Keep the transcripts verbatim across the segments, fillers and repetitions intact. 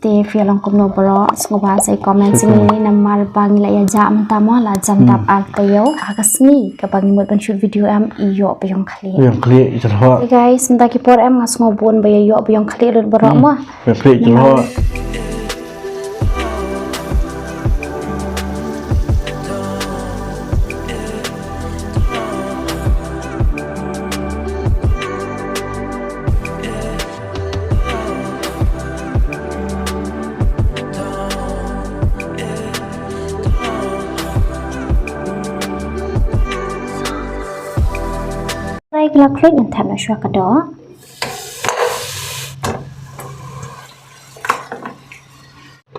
Te phi long kumno baroh, sngewbha sa ïa comment sngewbha. Namar ba ngi la ïa jah mynta mo la jan dap ar taïew. Ha ka sngi kaba ngi mut ban shoot video em, i ïoh ba ïong khlieh. Ïong khlieh, i jyrhoh. Hey guys, mynta ki por em nga sngew bun ba ïa ïoh ba ïong khlieh lut baroh mo. Ïong khlieh, jyrhoh. Trai glak klik ngan thep noh shuwa ka doh.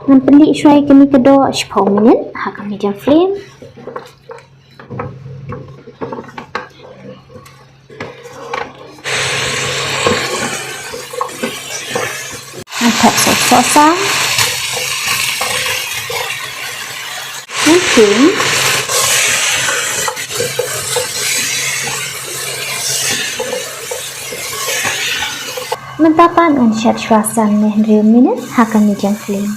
Ngan pynlih shuwa ïa kane ka doh shiphew minit ha ka medium flame. Ngan thep soh sosa. Ngan khing. Mynta pat ngan shet shuwa san ne hynriew minit ha ka medium flame.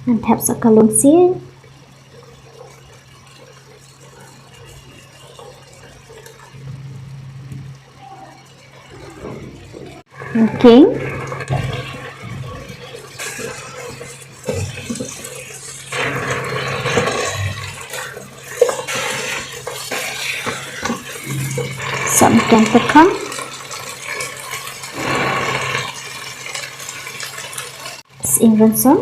Ngan thep sa ka lungsiej. Ngan khing. Sa mkhem pyrkhang. Sa ïing rynsun.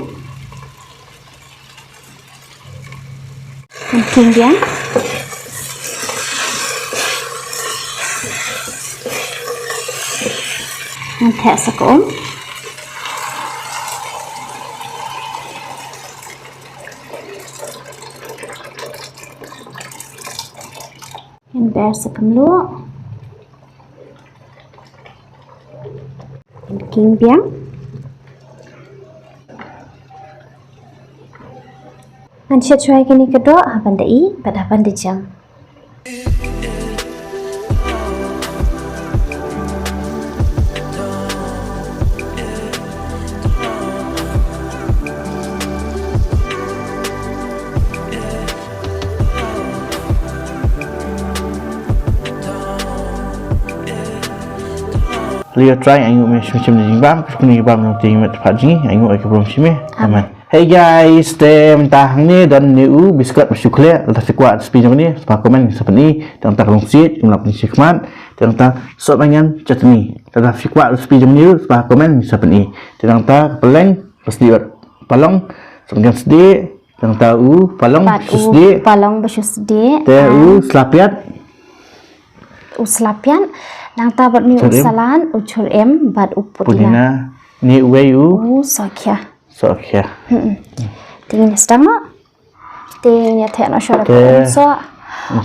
Ngan khing biang. Ngan theh sa ka um. Ngan ber sa ka mluh. Ngan khing biang. Ngan shet shuwa ïa kane ka doh ha ban da ih bad ha ban da jam. Leo trai, ai nguh me shim shim jingbam, kane ka bam nongting met pha jing, ai nguh ai ka brom shim me. Amen. Hey guys, te mynta hangne don ne u biskot ba shu khleh, lada phi kwah recipe jong ne, sngewbha comment sa pyni, te nangta ka lungsiej, kum lap ni shi khmat, te nangta sop onion chutney, lada phi kwah recipe jong ne, sngewbha comment sa pyni, te nangta ka pylleng, ba sdieh bad palong, sop onion sdieh, te nangta u palong ba shu sdieh. Palong ba shu sdieh. Te u sla piat. U sla piat, nangta bad ni u salad, u chur em, bad u pudina. Pudina, ni uwei u. U sohkhia. Sohkhia. Hmm. Te ngin sdang noh. Te ngin ïa theh noh shuwa da ka um soh.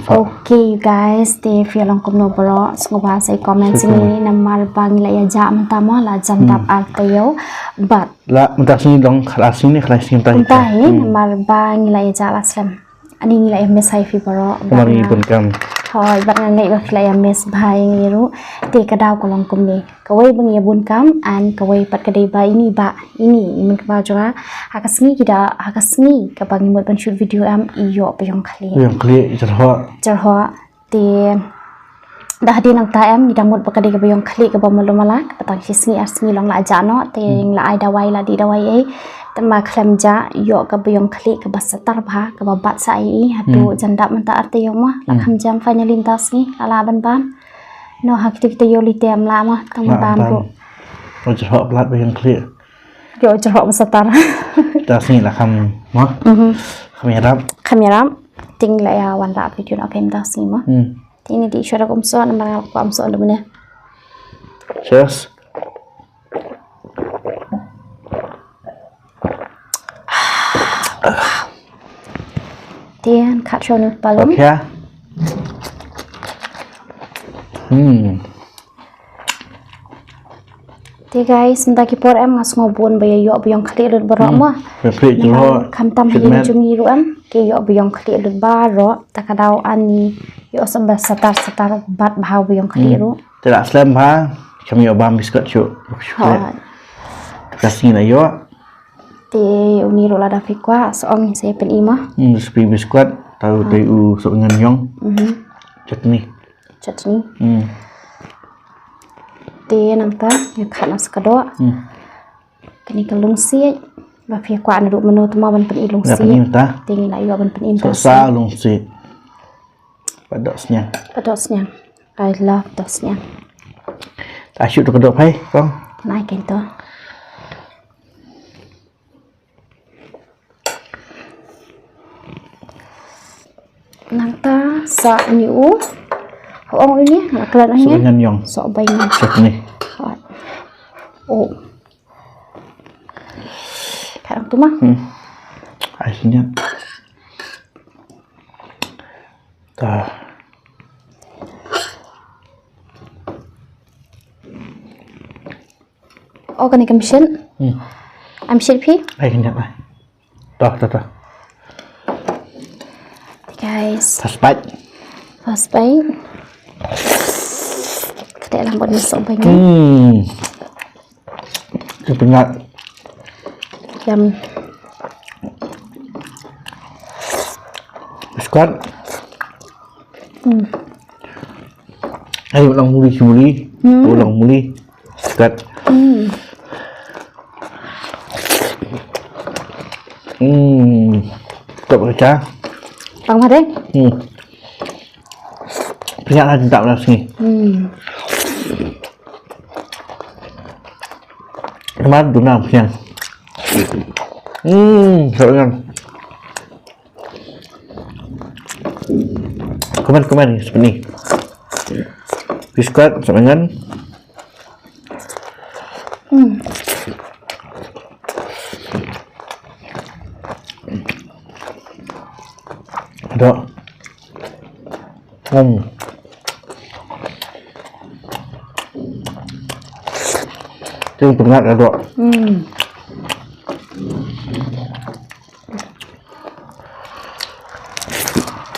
Okay guys, te phi long kumno baroh, sngewbha sa ïa comment sngewbha. Namar ba ngi la ïa jah mynta mo la jan dap ar taïew. Bad la mynta sngi long khala sngi ne khala sngi mynta. Mynta hi namar ba ngi la ïa jah la slem. Ani ngi la ïa miss ha phi baroh. Namar ngi bun kam. Hooid, bad nga ngeit ba phi la ïa miss bha ïa ngi ruh. Te ka daw ka long kumne. Kawei ba ngi ïa bun kam, and kawei pat ka dei ba ine i bah, ine i mei kaba jong nga. Ha ka sngi ki da, ha ka sngi kaba ngi mut ban shoot video em, i ïoh ba ïong khlieh. Ïong khlieh, jyrhoh. Jyrhoh. Te da hadien nangta em, ngi da mut ba ka dei kaba ïong khlieh kaba malu mala, kaba tang shi sngi ar sngi long la jah noh, te la ai dawai, la dih dawai ei. Te ma khlem jah, ïoh kaba ïong khlieh kaba satar bha, kaba bat sa ei ei, haduh jan dap mynta ar taïew mo, la kham jam finally mynta sngi, la lah ban bam. Noh ha kita kita ïoh lei te em lah mo, tang ban bam ruh. Ïoh jyrhoh palat ba ïong khlieh. Ïoh jyrhoh ba satar. Mynta sngi la kham mo. Kham ïarap. Kham ïarap. Te ngi la ïa wanrah video noh mynta sngi mo. Te ngi dih shuwa da ka um soh, namar nga la kwah um soh lem ne. Cheers. Te ngan khat shuwa une u palong. Okay. Hmm. Te guys, mynta ki por em nga sngew bun ba ïa ïoh ba ïong khlieh lut baroh mo. Ïong khlieh jyrhoh. Khamtam ha ïing jong ngi ruh em, ki ïoh ba ïong khlieh lut baroh, ta ka daw ani ïoh sa ba satar satar bat bha ba ïong khlieh ruh. Te la slem bha, kham ïoh bam biskot shuh. Hooid. Te ka sngi la ïoh. Te uni ruh lada phi kwah, sa ong sa pyn-i ma. Hmm, recipe biscuit, tau te u sok ngan yong. Mhm. Chutney. Chutney. Hmm. Te nangta, ïa khat na sa ka doh. Hmm. Kane ka lungsiej. Ba phi kwah naduh mynno te ma ban pyn-i lungsiej. Ïa pyn-i ta. Te ngi la ïoh ban pyn-i ta. Sa lungsiej. Pat doh sniang. Pat doh sniang. I love doh sniang. Ta shu tu ka doh phai, kong. Nai kento. Nangta sa ni u. Ong ini, nak kelan ini. Sok ngan yong. Sok bai ngan. Sok ni. Oh. Kharang tu ma. Hmm. Ai sini. Ta. Oh, kane ka machine. Hmm. Am shit phi? Ai, kynjat ai. Toh, toh, toh. Guys. First bite. First bite. Kata lang buat ni sok banyak. Hmm. Kepingat. Yum. Biskuit. Hmm. Ai, ulang muli, muli. Hmm. Ulang muli. Kat. Hmm. Hmm. Top kacha. Pang mare? Hmm. Pynjah lah, tak lah sini. Hmm. Mar duna pynjah. Hmm, so kan. Comment, comment ni seperti ni. Biskuit, sa yngan. Hmm. Ada. Hmm. Tu pynjah ada. Hmm.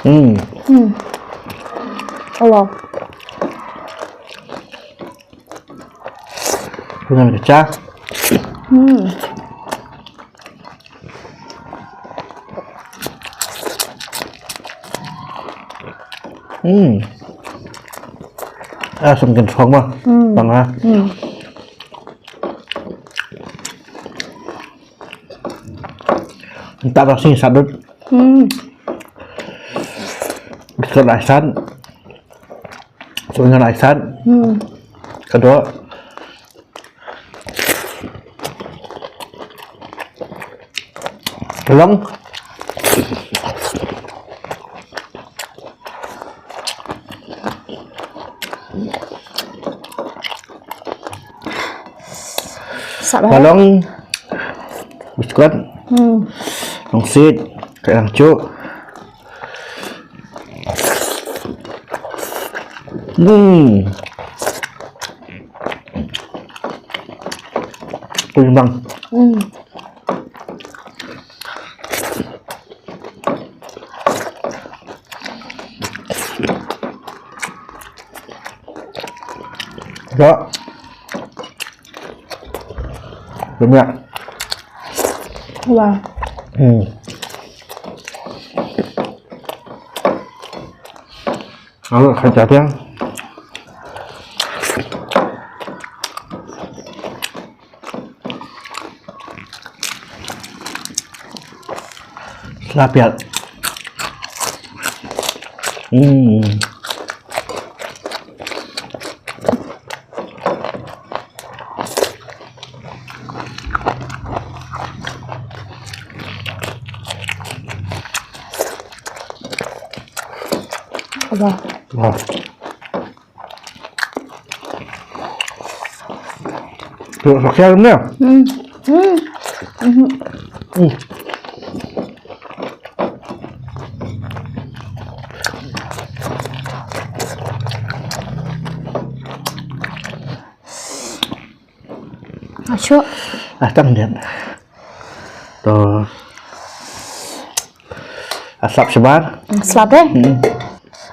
Hmm. Hmm. Oh, wow. Dengan kecap. Hmm. Hmm. Ah, semakin strong mah. Hmm. Bang, ah. Hmm. Entah dah sini sadut. Hmm. Biskuit aisan. Sungan aisan. Hmm. Kedua. Long. Sa ba long. Biskuit. Hmm. Long sit. Kayang cuk. Hmm. Kuning bang. Hmm. Dah. Banyak. Wah. Hmm. Lalu kacang. Selapiat. Hmm. Wah. Wah. Tengok sakit dalam dia. Hmm. Hmm. Hmm. Hmm. Asyik. Ah, tak mendian. Tuh. Aslap sebar. Slap eh. Hmm.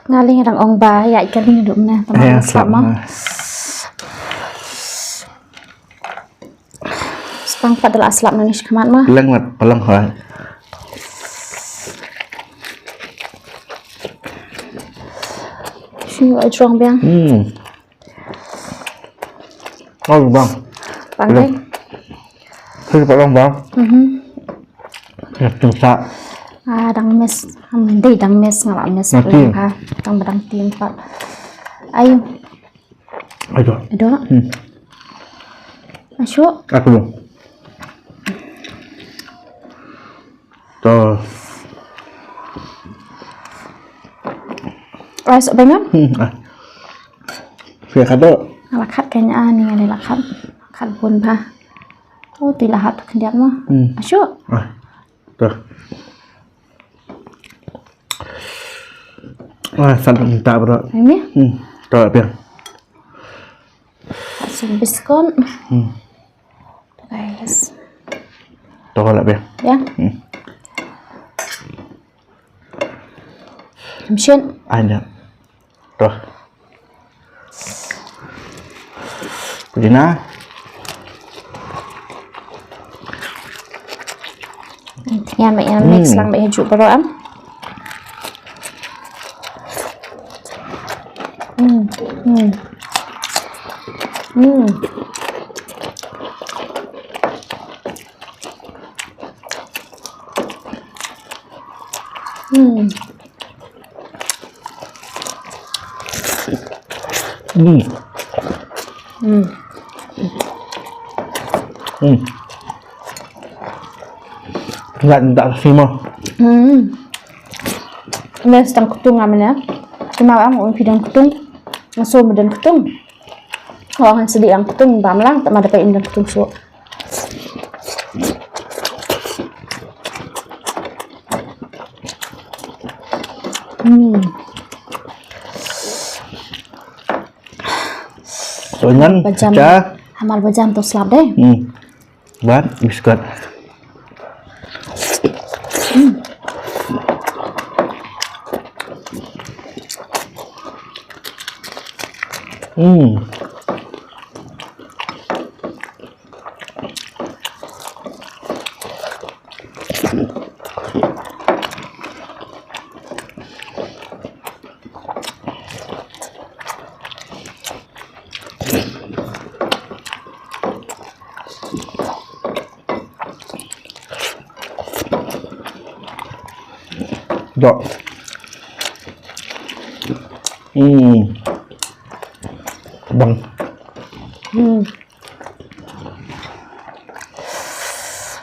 Ngaling rang ong ba ya ikan ni duk na. Eh, slap mah. Mah. Ang pat da la slap nangne shakhmat ma. Leng mat palang ha. Shu ajrong biang. Hmm. Oh, bang. Bang dei. Shu palang bang. Mhm. Ya, tung sa. Ah, dang mes. Am dei dang mes, nga la mes. Mati. Palang ha. Dang ba dang tim pat. Ayo. Ayo. Ayo. Hmm. Ashu. Aku dong. To. Ai, sok pengam? Hmm, ah. Sia kado. Ala khat kanya ani, ani la khat. Khat bun ba. Oh, tu la hat khyndiat mo. Hmm. Ashu. Ah. To. Ah, san minta bro. Ini? Hmm. To, biar. Kasih biskon. Hmm. Guys. To lah biar. Ya. Hmm. Mshin. Ada. To. Pudina. Yan ba yan mix lang ba ya juk baroh am. Hmm. Hmm. Hmm. Hmm. Hmm. Hmm. Hmm. Ngat nda sima. Hmm. Mes tang kutung amne. Cuma am un pidang kutung. Maso medan kutung. Oh, han sedi ang kutung bam lang, tak mada pa indang kutung so. Hmm. So ngan pajam. Cha. Hamal pajam to slap deh. Hmm. Buat biskut. Hmm. Dok. Hmm. Bang. Hmm.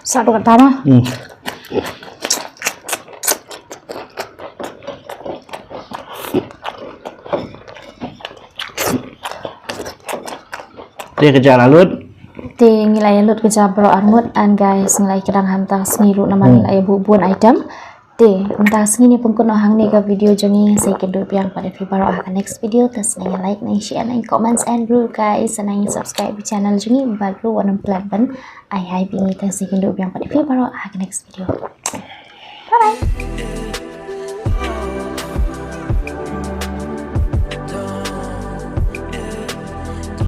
Sa dok tama. Hmm. Te ka ja la lut. Te ngi la ïa lut ka ja baroh arngut, and guys, ngi la ïa kdang hangta sngi ruh namar ngi la ïa buh bun item. Te mynta sngi ne pynkut noh hangne ka video jong ngi, sa ïakynduh biang pat ïa phi baroh ha ka next video. Te sngewbha like, share, comments, and ruh guys, sngewbha subscribe ka channel jong ngi bad ruh wat nym plet ban ai hai bad ngi. Te sa ïakynduh biang pat ïa phi baroh ha ka next video. Bye bye.